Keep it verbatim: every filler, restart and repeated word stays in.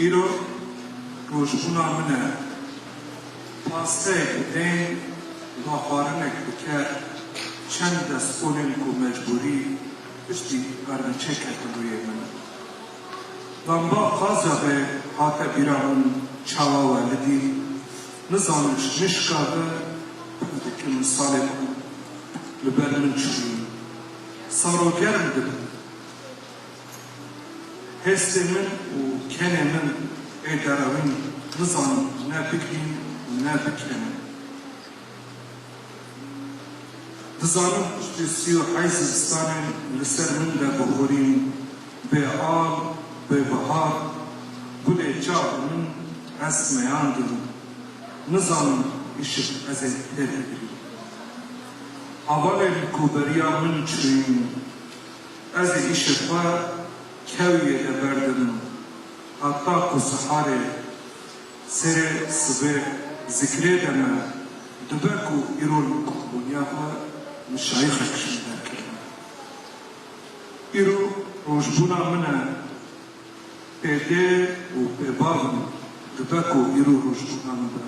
Îro rojbûna min e. Pasteyek bi deyn, daxwarinek bi ker, çend destkolên ku mecbûrî piştî qerniçê ketin rûyê min. Lamba qaza ve hate bîra min çawa welidî, nizanim ji nişka ve pir dikim salê ku li ber min çûyî. Saro germ dibin. Hêstê min û kenê min ê derewîn nizanin ne bigihîn û ne bikenin. Dizanim piştî sî û heyt zivistanên li ser min de bihurîn, bê al, bê bihar, gulê çavê min resmeyandin. Nizanim îşev ez ê têr bigirîm. Hevalên ku beriya min çûyîn, ez ê îşê xwe kewiyê de berdim, heta ku siharê serê sibê zikrê de me, dibe ku îro li qutbûniya xwe min şayîxek ji min derkirine. Îro rojbûna min e, pê dê û pê bav in, dibe ku îro rojbûna min be.